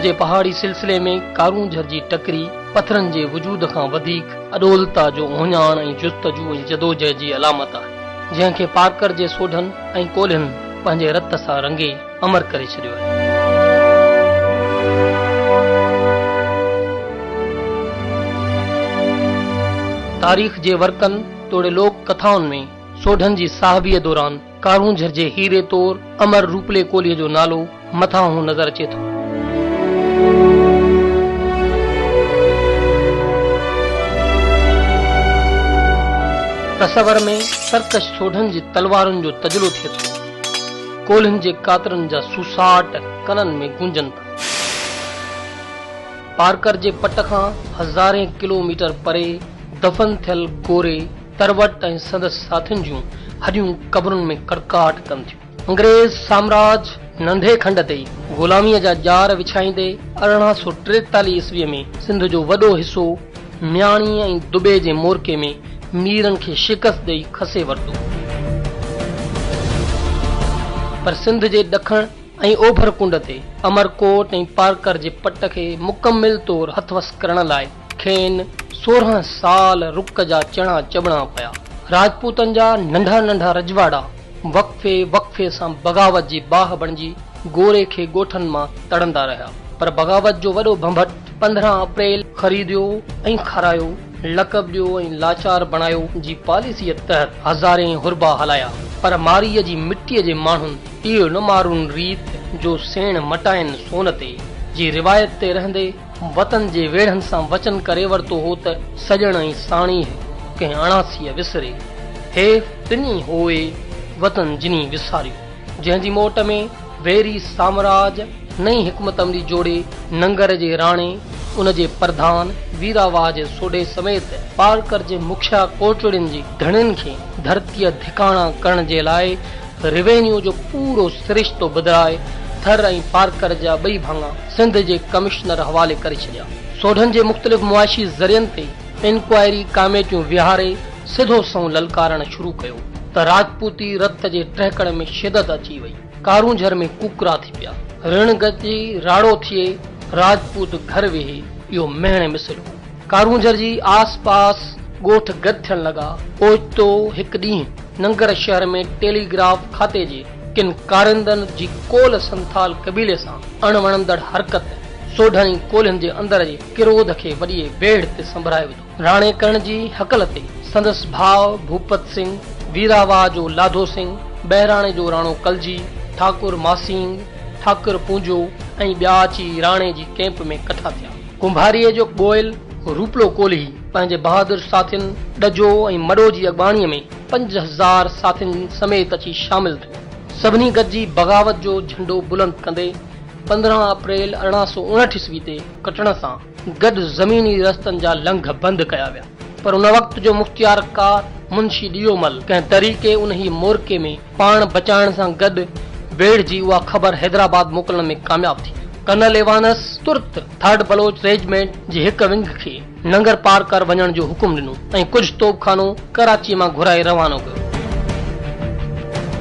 جي پهاڙي سلسلي ۾ ڪارونجهر جي ٽڪري پٿرن جي وجود کان وڌيڪ اڏولتا جو اهڃاڻ ۽ جستجو ۽ جدوجهد جي علامت آهي، جنهن کي پارڪر جي سوڍن ۽ ڪولهين پنهنجي رت سان رڱي امر ڪري ڇڏيو آهي. تاريخ جي ورقن توڙي لوڪ ڪٿائن ۾ سوڍن جي صاحبيء دوران ڪارونجهر جي هيري طور امر روپلي ڪولهيء جو نالو مٿانهون نظر اچي ٿو. تصور ۾ سرڪش سوڍن جي تلوارن جو تجلو ٿئي ٿو. ڪولهين جي ڪاترن جا سوساٽ ڪنن ۾ گونجن ٿا. پارڪر جي پٽ کان هزارين ڪلو ميٽر پري دفن ٿيل گوري تروٽ ۽ سندس ساٿين جون هڏيون قبرن ۾ ڪڙڪاٽ ڪن ٿيون. انگريز سامراج ننڍي کنڊ تي غلاميء جا ڄار وڇائيندي 1843 عيسويء ۾ سنڌ جو وڏو حصو مياڻي ۽ دٻي جي مورڪي ۾ ميرن کي شڪست ڏئي کسي ورتو. پر سنڌ جي ڏکڻ ۽ اوڀر ڪنڊ تي امرڪوٽ ۽ پارڪر جي پٽ کي مڪمل طور هٿ وس ڪرڻ لاء کين 16 سال رڪ جا چڻا چٻڻا پيا. راجپوتن جا ننڍا ننڍا رجواڙا وقفي وقفي سان بغاوت جي باهه بڻجي گوري کي ڳوٺن مان تڙندا رهيا. پر بغاوت جو وڏو ڀنڀٽ 15 اپريل خريديو ۽ کارايو، لقب ڏيو ۽ لاچار بڻايو جي پاليسيء تحت هزارين حربا هلايا. پر مارئيء جي مٽيء جي ماڻهن اهو نه مارون ريت جو سيڻ مٽائين سون تي جي روايت تي رهندي وطن جي ويڙهن سان وچن ڪري ورتو هو ته سڄڻ ۽ ساڻيهه ڪنهن اڻاسيء وسري، حيف تني هوء وطن جني وساريو. جنهن جي موٽ ۾ ويري سامراج نئين حڪمت عملي جوڙي ننگر جي راڻي، ان جي پرڌان، ويراواهه جي سوڍي سميت پارڪر جي مکيا ڪوٽڙين جي ڌڻين کي ڌرتيء ڌڪاڻا ڪرڻ جي لاء روينيو جو پورو سرشتو بدلائي ٿر ۽ پارڪر جا ٻئي ڀاڱا سنڌ جي ڪمشنر حوالي ڪري ڇڏيا. سوڍن جي مختلف معاشي ذريعن تي انڪوائري ڪاميٽيون ويهاري سڌو سنئون للڪارڻ شروع ڪيو ته راجپوتي رت جي ٽهڪڻ ۾ شدت اچي وئي. ڪارونجهر ۾ ڪوڪرا ٿي پيا. رڻ گڏجي راڙو ٿئي، راجپوت گهر ويهي، اهو مهڻي مثل هو. ڪارونجهر جي آس پاس ڳوٺ گڏ ٿيڻ لڳا. اوچتو هڪ ڏينهن ننگر شهر ۾ ٽيليگراف کاتي جي ڪن ڪارندن جي ڪول سنٿال قبيلي سان اڻ وڻندڙ حرڪت سوڍن ۽ ڪولهين جي اندر جي ڪروڌ کي وڏيء ويڙهه تي سنڀرائي وڌو. راڻي ڪرڻ جي هڪل تي سندس ڀاء ڀوپت سنگهه، ويراواهه جو لاڌو سنگهه، بهراڻي جو راڻو ڪلجي، ٺاڪر ماسينگ، ٺاڪر پونجو ۽ ٻيا اچي راڻي جي ڪئمپ ۾ ڪٺا ٿيا. ڪنڀاريء جو ڳوئل روپلو ڪولهي پنهنجي بهادر ساٿين ڏجو ۽ مڏو جي اڳواڻيء ۾ 5000 ساٿين سميت اچي شامل ٿيو. سڀني گڏجي بغاوت جو جهنڊو بلند ڪندي 15 اپريل 1859 عيسوي تي ڪٽڻ سان گڏ زميني رستن جا لنگهه بند ڪيا ويا. پر ان وقت جو مختيارڪار منشي ڏيئومل ڪنهن طريقي انهيء مورڪي ۾ پاڻ بچائڻ سان گڏ ويڙهجي اها خبر حيدرآباد موڪلڻ ۾ ڪامياب ٿي ويو. ڪرنل ايوانس ترت ٿرڊ بلوچ ريجمينٽ جي هڪ ونگ کي ننگر پارڪر وڃڻ جو حڪم ڏنو ۽ ڪجهه توبخانو ڪراچيء مان گهرائي روانو ڪيو.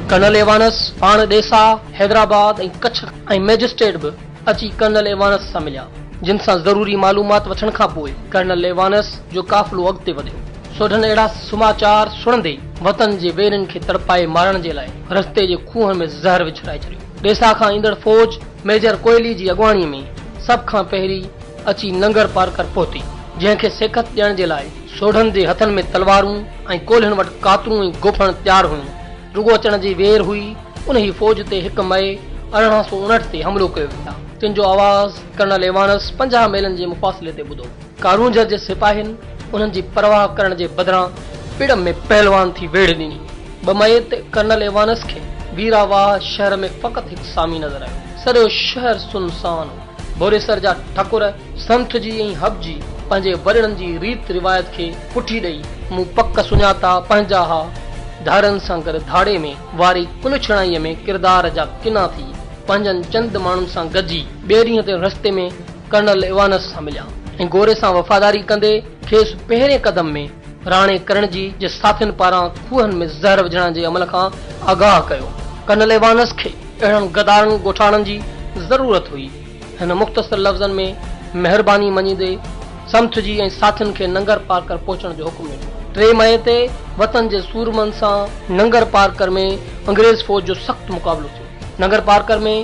ڪرنل ايوانس پاڻ ڏيسا، حيدرآباد ۽ ڪڇ ۽ مئجسٽريٽ به اچي ڪرنل ايوانس سان مليا، جن سان ضروري معلومات وٺڻ کان پوء ڪرنل ايوانس جو قافلو اڳتي وڌيو. سوڍن اهڙا سماچار سڻندي وطن جي ويرين کي تڙپائي مارڻ جي لاء رستي جي کوهن ۾ زهر وڇرائي ڇڏيو. ڏيسا کان ايندڙ فوج ميجر ڪوئلي جي اڳواڻيء ۾ سڀ کان پهرين اچي ننگر پارڪر پهتي، جنهن کي سيکت ڏيڻ جي لاء سوڍن جي هٿن ۾ تلوارون ۽ ڪولهين وٽ ڪاترون ۽ گوڦڻ تيار هيون. رڳو اچڻ جي وير هئي. انهيء فوج تي هڪ مئي 1859 تي حملو ڪيو ويو، تن جو آواز ڪرنل ايوانس 50 ميلن جي مفاصلي تي ٻڌو. ڪارونجهر جي سپاهين انهن جي پرواهه ڪرڻ جي بدران پڙ ۾ پهلوان ٿي ويڙهه ڏني. 2 مئي تي ڪرنل ايوانس کي ويرا واهه شهر ۾ فقط هڪ سامي نظر آيو. سڄو شهر سنسان هو. ڀوريسر جا ٺڪر سنٿجي ۽ هٻجي پنهنجي وڏڙن جي ريت روايت کي پٺي ڏئي مون پڪ سڃاتا پنهنجا ها ڌارين سان گڏ ڌاڙي ۾ واري ڪلڇڻائيء ۾ ڪردار جا ڪنا ٿي پنهنجن چند ماڻهن سان گڏجي ٻئي ڏينهن تي رستي ۾ ڪرنل ايوانس سان مليا ۽ گوري سان وفاداري ڪندي کيس پهرين قدم ۾ راڻي ڪرڻجي جي ساٿين پاران کوهن ۾ زهر وجهڻ جي عمل کان آگاهه ڪيو. ڪرنل ايوانس کي اهڙن غدارن ڳوٺاڻن جي ضرورت هئي. هن مختصر لفظن ۾ مهرباني مڃيندي سمٿ جي ۽ ساٿين کي ننگر پارڪر پهچڻ جو حڪم ڏنو. 3 مئي تي وطن جي سورمن سان ننگر پارڪر ۾ انگريز فوج جو سخت مقابلو ٿيو. ننگر پارڪر ۾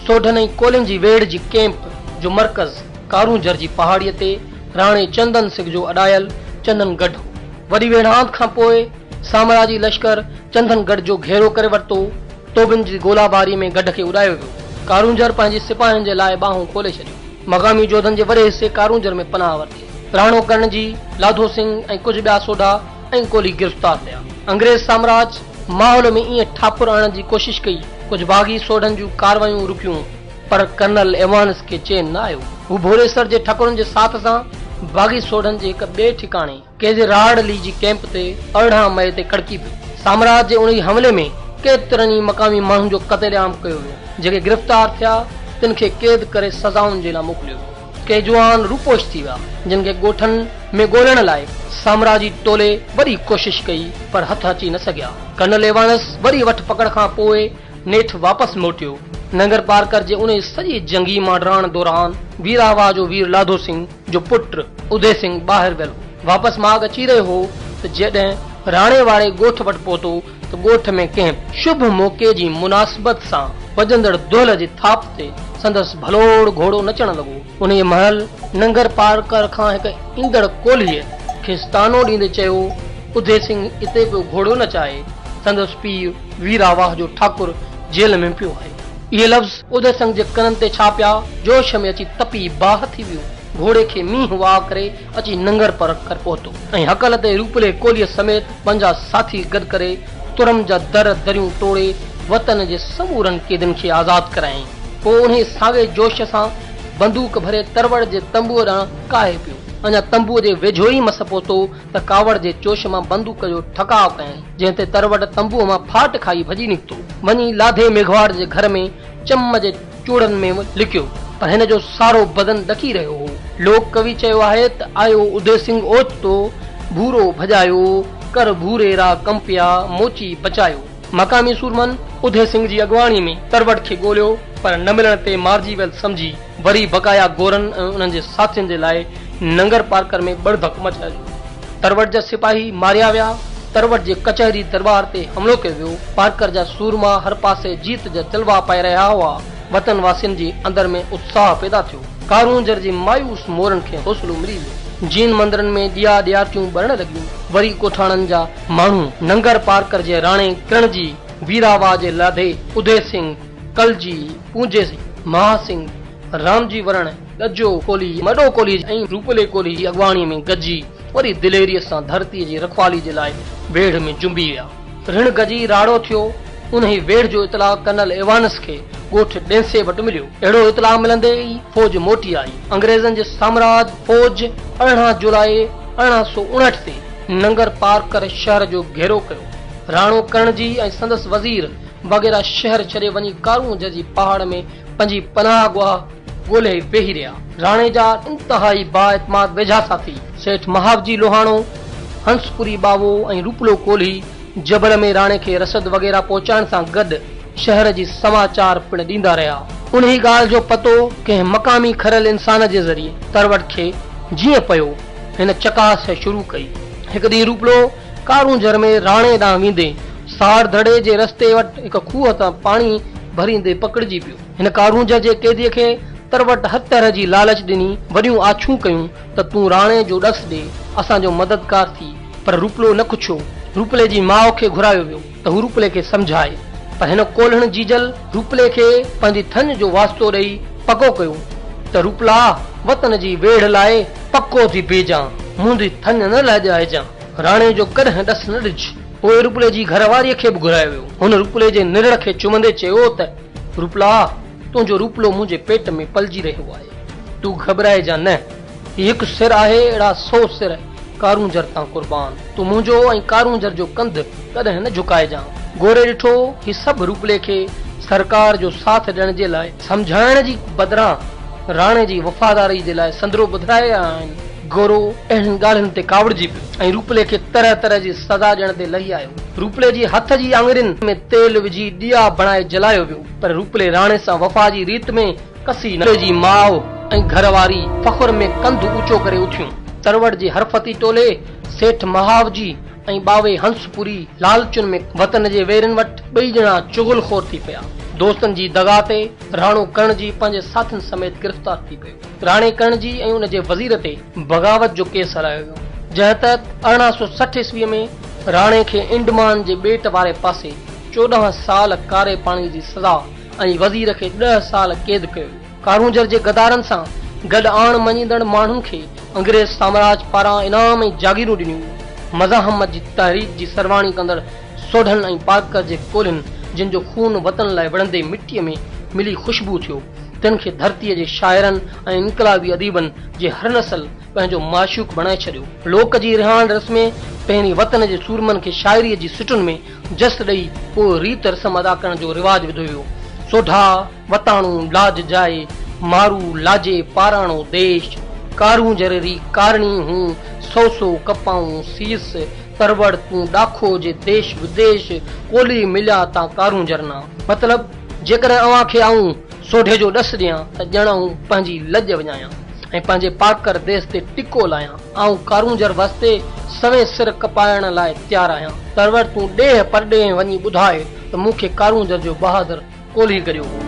سوڍن ۽ ڪولهين جي ويڙهه جي ڪئمپ جو مرڪز ڪارونجهر جي پهاڙيء تي راڻي چندن سنگهه جو اڏايل چندن گڍ هو. وڏي ويڙهاند کان پوء سامراجي لشڪر چندن گڍ جو گهيرو ڪري ورتو. توبن جي گولا باري ۾ گڍ کي اڏايو ويو. ڪارونجهر پنهنجي سپاهين جي لاء ٻانهون کولي ڇڏيون. مقامي جوڌن جي وڏي حصي ڪارونجهر ۾ پناهه ورتي. راڻو ڪرڻ جي، لاڌو سنگهه ۽ ڪجهه ٻيا سوڍا ۽ ڪولهي گرفتار ٿيا. انگريز سامراج ماحول ۾ ائين ٺاپر آڻڻ جي ڪوشش ڪئي. ڪجهه باغي سوڍن جون ڪاروايون رڪيون، پر ڪرنل ايوانس کي چين نه آيو. هو ڀوريسر جي ٺڪرن جي ساٿ سان باغي سوڍن جي هڪ ٻئي ٺڪاڻي، ڪيزي راڙ لي جي ڪئمپ تي 18 مئي تي ڪڙڪي پيو. سامراج جي انهي حملي ۾ ڪيترن ئي مقامي ماڻهن جو قتل عام ڪيو ويو. جيڪي گرفتار ٿيا، تن کي قيد ڪري سزائن جي لاء موڪليو ويو. ڪي جوان روپوش ٿي ويا، جن کي ڳوٺن ۾ ڳولڻ لاء سامراجي ٽولي وڏي ڪوشش ڪئي، پر هٿ اچي نه سگهيا. ڪرنل ايوانس وڏي وٺ پڪڙ کان پوء نيٺ واپس موٽيو. ننگر پارڪر جي انهي سڄي جنگي مانڊراڻ دوران ويراواهه جو وير لاڌو سنگهه جو پٽ اڌي سنگهه ٻاهر ويل هو. واپس ماڳ اچي رهيو هو ته جڏهن راڻي واري ڳوٺ وٽ پهتو ته ڳوٺ ۾ ڪنهن شڀ موقعي جي مناسبت سان وڄندڙ دهل جي ٿاپ تي سندس ڀلوڙ گهوڙو نچڻ لڳو. انهيء مهل ننگر پارڪر کان هڪ ايندڙ ڪولهيء کيس طعنو ڏيندي چيو، اڌي سنگهه اتي پيو گهوڙو نچائي، سندس پيء ويراواهه جو ٺاڪر جيل ۾ پيو آهي. اهي لفظ اڌي سنگهه جي ڪنن تي ڇا پيا، جوش ۾ اچي تپي باهه ٿي ويو. گهوڙي کي مينهن واء ڪري اچي ننگر پارڪر پهتو ۽ هڪل تي روپلي ڪولهيء سميت پنهنجا ساٿي گڏ ڪري ترم جا در دريون ٽوڙي وطن جي سمورن قيدين کي آزاد ڪرايائين. پوء انهيء ساڳئي جوش سان بندوق ڀري تروڙ جي تنبوء ڏانهن ڪاهي پيو. اڃا تنبوء جي ويجهو ئي مس پهتو ته ڪاوڙ جي جوش مان بندوق جو ٺڪاء ڪيائين، جنهن تي تروڙ تنبوء مان ڦاٽ کائي ڀڄي نڪتو. وڃي لاڌي ميگهواڙ جي گهر ۾ چم جي چوڙن ۾ لڪيو، پر هن جو سارو بدن ڏڪي رهيو هو. لوڪ ڪوي چيو آهي ته آيو اڌي سنگهه اوچتو، ڀورو ڀڄايو، ڪر ڀوري را ڪمپيا، موچي بچايو. مقامي سورمن اڌي سنگهه جي اڳواڻي ۾ تروڙ کي ڳوليو، پر نه ملڻ تي مارجي ويل سمجهي وري بقايا گورن ۽ انهن جي ساٿين جي لاء ننگر پارڪر ۾ ٻڙڌڪ مچايو ويو. تروڙ جا سپاهي ماريا ويا، تروڙ جي ڪچهري درٻار تي حملو ڪيو ويو، پارڪر جا سورما هر پاسي جيت جا جلوا پائي رهيا هئا، وطن واسين جي اندر ۾ اتساهه پيدا ٿيو، ڪارونجهر جي مايوس مورن کي حوصلو ملي ويو، جين مندرن ۾ ڏيئا ڏيارٽيون ٻرڻ لڳيون، وري ڳوٺاڻن جا ماڻهو ننگر پارڪر جي راڻي ڪرڻجي، ويراواهه جي لاڌي اڌي سنگهه، ڪلجي، پونجي سنگهه، مها سنگهه، رامجي ورڻ، ڳجو ڪولهي، مڏو ڪولهي ۽ روپلي ڪولهي جي اڳواڻيء ۾ گڏجي وري دليريء سان ڌرتيء جي رکوالي جي لاء ويڙهه ۾ جنبي ويا. رڻ گجي راڙو ٿيو. انهيء ويڙهه جو اطلاع ڪرنل ايوانس کي ڳوٺ ڏينسي وٽ مليو. اهڙو اطلاع ملندي ئي فوج موٽي آئي. انگريزن جي سامراج فوج 18 جولاء 1859 تي ننگر پارڪر شهر جو گهيرو ڪيو. راڻو ڪرڻجي ۽ سندس وزير وغيره شهر ڇڏي وڃي ڪارونجهر جي پهاڙ ۾ پنهنجي پناهه گاهه ڳولهي ويهي رهيا. راڻي جا انتهائي بااعتماد ويجها ساٿي سيٺ مهاوجي لوهاڻو، هنسپوري ٻاوو ۽ روپلو ڪولهي جبل ۾ راڻي کي رسد وغيره پهچائڻ سان گڏ شهر جي سماچار پڻ ڏيندا رهيا. انهي ڳالهه جو پتو ڪنهن مقامي کريل انسان جي ذريعي تروٽ کي جيئن پيو، هن چڪاس شروع ڪئي. هڪ ڏينهن روپلو ڪارونجهر ۾ راڻي ڏانهن ويندي ساڙ دڙي جي رستي وٽ هڪ کوهه تان پاڻي ڀريندي پڪڙجي پيو. هن ڪارونجهر جي قيديء کي تروٽ هر طرح جي لالچ ڏني، وڏيون آڇون ڪيون ته تون راڻي جو ڏس ڏي، اسان جو مددگار ٿي، پر روپلو نه ڪڇيو. روپلي جي ماء کي گهرايو ويو ته هو روپلي کي سمجهائي، پر هن ڪولهڻ جيجل روپلي کي پنهنجي ٿڃ جو واسطو ڏئي پڪو ڪيو ته روپلا وطن جي ويڙهه لاء پڪو ٿي بيهجان، منهنجي ٿڃ نه لڄائجان، راڻي جو ڪڏهن ڏس نه ڏج. پوء روپلي جي گهر واريء کي به گهرايو ويو. هن روپلي جي نرڙ کي چمندي چيو ته، روپلا! تنهنجو روپلو منهنجي پيٽ ۾ پلجي رهيو آهي. تون گهٻرائجان نه. هي هڪ سر آهي، اهڙا سو سر ڪارونجهر تان قربان. تون منهنجو ۽ ڪارونجهر جو ڪنڌ ڪڏهن نه جهڪائجان. گوري ڏٺو، هي سڀ روپلي کي سرڪار جو ساٿ ڏيڻ جي لاء سمجهائڻ جي بدران راڻي جي وفاداري جي لاء سندرو ٻڌرائي رهيا آهن. گورو اهڙين ڳالهين تي ڪاوڙجي پيو ۽ روپلي کي طرح طرح جي سزا ڏيڻ تي لهي آيو. روپلي جي هٿ جي آڱرين ۾ تيل وجهي ڏيئا بڻائي جلايو ويو، پر روپلي راڻي سان وفا جي ريت ۾ ڪسي نه. جي ماء ۽ گهر واري فخر ۾ ڪنڌ اوچو ڪري اٿيون. تروڙ جي حرفتي ٽولي، سيٺ مهاوجي ۽ ٻاوي هنسپوري لالچن ۾ وطن جي ويرين وٽ ٻئي ڄڻا چغل خور ٿي پيا. دوستن جي دغا تي راڻو ڪرڻجي پنهنجي ساٿين سميت گرفتار ٿي پيو. راڻي ڪرڻجي ۽ ان جي وزير تي بغاوت جو ڪيس هلايو ويو، جنهن تحت 1860 عيسويء ۾ راڻي کي انڊمان جي ٻيٽ واري پاسي 14 سال ڪاري پاڻي جي سزا ۽ وزير کي ڏهه سال قيد ڪيو ويو. ڪارونجهر جي غدارن سان گڏ آڻ مڃيندڙ ماڻهن کي انگريز سامراج پاران انعام ۽ جاگيرون ڏنيون ويون. مزاحمت جي تحريڪ جي سرواڻي ڪندڙ سوڍن ۽ پارڪر جي ڪولهين جن جو خون وطن لاء وڙهندي مٽيء ۾ ملي خوشبو ٿيو، تن کي ڌرتيء جي شاعرن ۽ انقلابي اديبن جي هر نسل پنهنجو معشوق بڻائي ڇڏيو. لوڪ جي رهاڻ رس ۾ پهرين وطن جي سورمن کي شاعريء جي سٽن ۾ جس ڏئي پوء ريت رسم ادا ڪرڻ جو رواج وڌو ويو. سوڍا، وتاڻو، لاج جائي، مارو، لاجي، پاراڻو ديش، ڪارونجهر ري ڪارڻي هون، سو سو ڪپائون سيس، تروڙ تون ڏاکو جي ديش وديش، ڪولهي مليا تان ڪارونجهر نا. مطلب، جيڪڏهن اوهان کي آئون سوڍي جو ڏس ڏيان ته ڄڻ آئون پنهنجي لڄ وڃايان ۽ پنهنجي پارڪر ديس تي ٽڪو لايان. آئون ڪارونجهر واسطي سوين سر ڪپائڻ لاء تيار آهيان. تروڙ تون ڏيهه پرڏيهه وڃي ٻڌاء ته مون کي ڪارونجهر جو بهادر ڪولهي گڏيو هو.